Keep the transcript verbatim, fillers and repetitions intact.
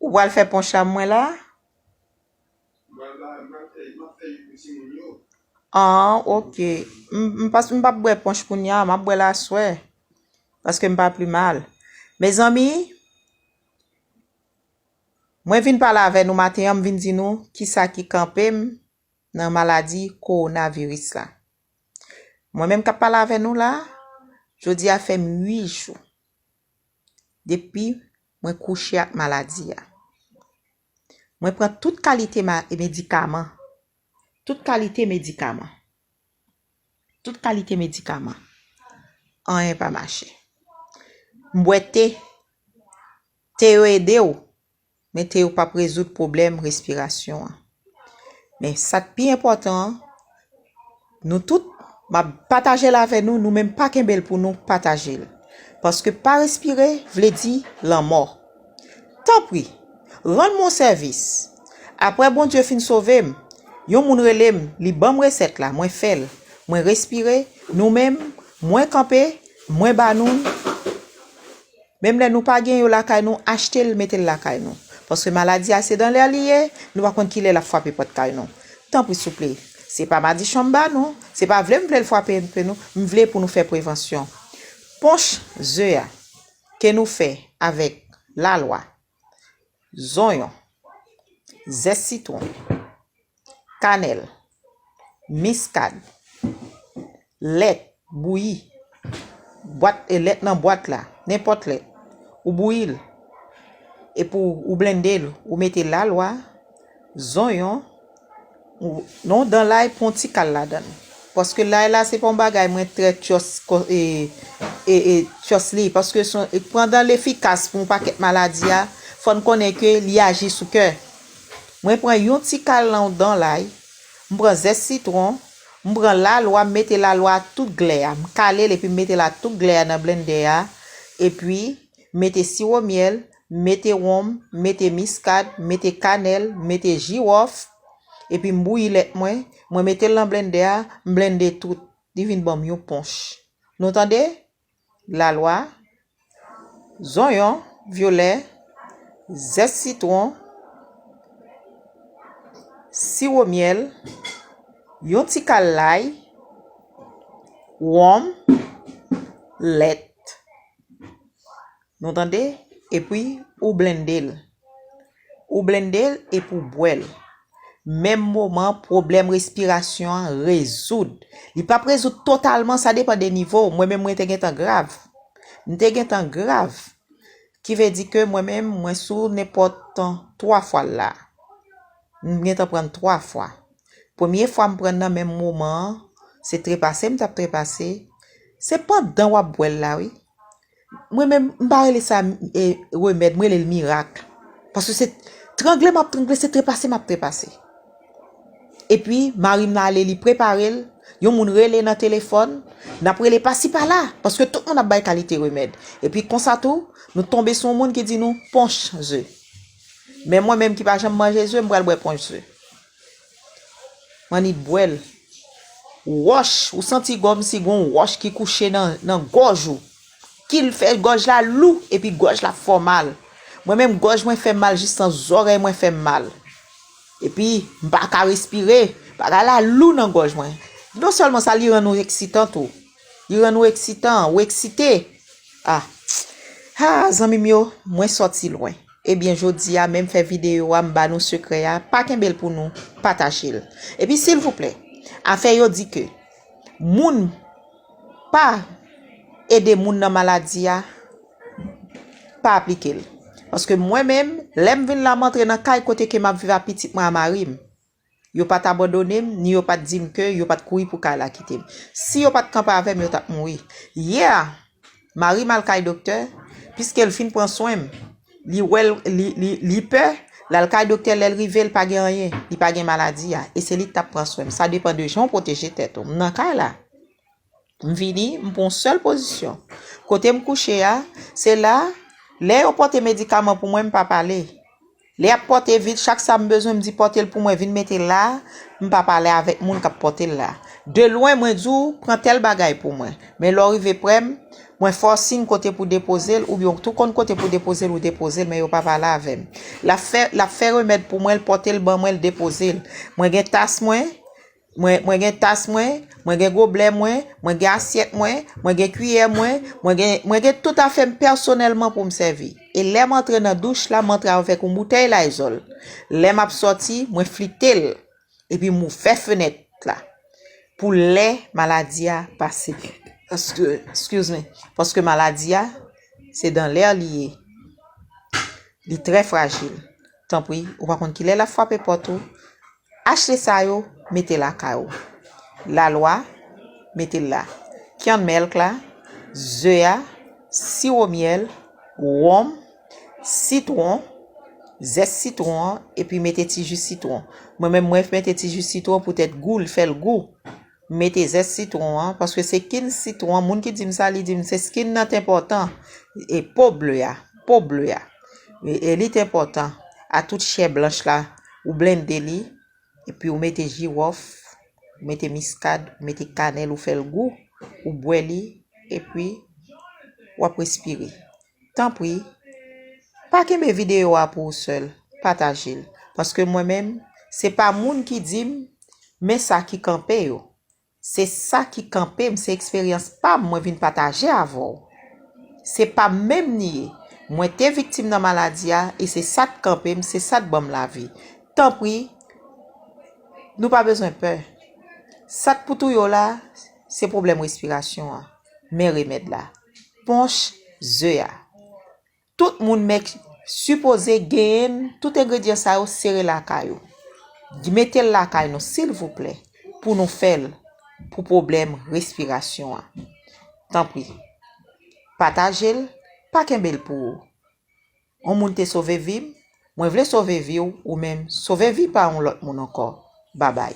Ou pral fè ponch la mwen la? Ah, ok. M, m pas, m p ap bwè ponch kounye a, m ap bwè l aswè. Paske m pa pi mal. Mezanmi, mwen vin pale avè nou maten an, m vin di nou kisa ki kanpe m nan maladi kowonaviris la. Mwen menm k ap pale avè nou la, jodi a fè m uit jou depi mwen kouche ak maladi a. Mwen pran tout kalite ma-, medikaman. Tout kalite medikaman. Tout kalite medikaman. Anyen pa mache. M bwè te. Te yo ede w, men te yo p ap rezoud pwoblèm respirasyon an. Men sa k pi enpòtan an, nou tout, m ap pataje l avè nou, nou menm pa kenbe l pou nou, pataje l. Paske pa respire vle di lanmò. Tanpri, rann mwen yon sèvis. Apre Bondye fin sove m, yon moun rele m, li ban m resèt la, mwen fè l. Mwen respire, nou menm, mwen kanpe, mwen ba nou l. Menm lè nou pa gen yo lakay nou, achte l, mete l lakay nou. Paske maladi a se dan lè li ye, nou pa konn kilè l ap frape pòt kay nou. Tanpri souple, se pa madichon m ba nou, se pa vle m vle l frape nou, m vle pou nou fè prevansyon. Ponch ze a ke nou fè avèk lalwa, zonyon, zès sitwon, kanèl, miskad, lèt bouyi, bwat, e lèt nan bwat la, nenpòt lèt, ou bouyi l, epi w, ou blende l, ou mete lalwa, zonyon, ou, non, dan lay, pran yon ti kal ladan l. Paske lay la, se pa yon bagay mwen trè tchòs, ko-, e, e, e, tchòs li. Paske son, e, pandan l efikas pou yon pakèt maladi a, fò n konnen ke li aji sou kè. Mwen pran yon ti kal nan yon dan lay, m pran zès sitwon, m pran lalwa, m mete lalwa a tout glè a. M kale l epi m mete l a tout glè a nan blendè a. Epi, m mete siwo myèl, m mete wonm, m mete miskad, m mete kanèl, m mete jiwòf. Epi m bouyi lèt mwen, mwen mete l nan blendè a, m blende tout. Li vin ban m yon ponch. Nou tande? Lalwa, zonyon vyolè, zès sitwon, siwo myèl, yon ti kal lay, wonm, lèt. Nou tande? Epi ou blende l. Ou blende l epi ou bwè l. Menm moman, pwoblèm respirasyon an rezoud. Li p ap rezoud totalman, sa depann de nivo w. Mwen menm, mwen te gentan grav. M te gentan grav. Ki vle di ke mwen menm, mwen sou nenpòt twa fwa l la. M gentan pran l twa fwa. Premye fwa m pran nan menm moman an, se trepase m t ap trepase. Se pandan w ap bwè l la, wi. Mwen menm, m pa rele sa, e, remèd, m rele l mirak. Paske se trangle m ap trangle, se trepase m ap trepase. Epi, mari m nan ale, li prepare l, yon moun rele nan telefòn, n ap rele pasi pala, paske tout moun ap bay kalite remèd. Epi konsa tou, nou tonbe sou yon moun ki di nou ponch ze. Men mwen menm ki pa janm manje ze, m pral bwè ponch ze. M annik bwè l. Wòch, ou santi kòmsi gon wòch ki kouche nan, nan gòj ou. Ki l fè gòj la lou, epi gòj la fè w mal. Mwen menm, gòj mwen fè m mal jis nan zòrèy mwen fè m mal. Epi, m pa ka respire. Bagay la lou nan gòj mwen. Non sèlman sa, li rann ou eksitan tou. Li rann ou eksitan, ou eksite. Ah. Ah, zanmi m yo, mwen sòti lwen. Ebyen, jodi a, menm fè videyo a, m ba nou sekrè a, pa kenbe l pou nou, pataje l. Epi, silvouplè, afè yo di ke moun pa ede moun nan maladi a, pa aplike l. Paske mwen menm, lè m vin la, m antre nan kay kote ke m ap viv ak pitit mwen a mari m. Yo pa t abandone m, ni yo pa t di m ke yo pa t kouri pou kay la kite m. Si yo pa t kanpe avè m, yo t ap mouri. Yè a, mari m al kay doktè, piske l fin pran swen m. Li wè l, li, li, li pè, l al kay doktè, lè l rive, l pa gen anyen, li pa gen maladi a. E se li k t ap pran swen m. Sa depann de jan w pwoteje tèt ou. M nan kay la. M vini, m pran yon sèl pozisyon. Kote m kouche a, se la, lè yo pote medikaman pou mwen, m pa pale. Lè y ap pote vit, chak sa m bezwen, m di pote l pou mwen, vin mete l la, m pa pale avèk moun k ap pote l la. De lwen, mwen di w, pran tèl bagay pou mwen. Men lè w rive prè m, mwen fè w siy kote pou depoze l, oubyen w tou konn kote pou depoze l, ou depoze l, men yo pa pale avè m. L ap fè, l ap fè remèd pou mwen, l pote l ban mwen, l depoze l. Mwen gen tas mwen, mwen, mwen gen tas mwen, mwen gen goblè mwen, mwen gen asyèt mwen, mwen gen kiyè mwen, mwen gen, mwen gen tout afè m pèsonèlman pou m sèvi. E lè m antre nan douch la, m antre avèk yon boutèy Lysol. Lè m ap sòti, mwen flite l. Epi m ouvè fenèt la pou lè maladi a pase. Paske, excuse me, paske maladi a, se dans l'air li ye. Li trè frajil. Tanpri, ou pa konn kilè l ap frape pòt ou. Achte sa yo, mete lakay ou. Lalwa, mete l la. Canned milk la, ze a, siwo myèl, wonm, sitwon, zès sitwon an, epi mete ti ji sitwon. Mwen menm, mwen mete ti ji sitwon poutèt gou, l fè l gou. M mete zès sitwon an, paske se skin sitwon an, moun ki di m sa, li di m se skin nan t enpòtan. E po ble a, po ble a. E, e li t enpòtan. A tout chè blanch la, ou blende li, epi ou mete jiwòf, ou mete miskad, ou mete kanèl, ou fè l gou, ou bwè li, epi w ap respire. Tanpri, pa kenbe videyo a pou ou sèl, pataje l. Paske mwen menm, se pa moun ki di m, men sa ki kanpe yo. Se sa ki kanpe m, se eksperyans pa m mwen vin pataje avè w. Se pa m menm li ye. Mwen te viktim nan maladi a, e se sa t kanpe m, se sa t ban m lavi. Tanpri, nou pa bezwen pè. Sa k pou touye w la, se pwoblèm respirasyon an. Men remèd la. Ponch ze a. Tout moun mèk sipoze genyen tout engredyan sa yo sere lakay ou. Mete l lakay nou, silvouplè, pou nou fè l pou pwoblèm respirasyon an. Tanpri, pataje l, pa kenbe l pou ou. Yon moun te sove vi m, mwen vle sove vi w, ou menm, sove vi pa yon lòt moun ankò. Babay.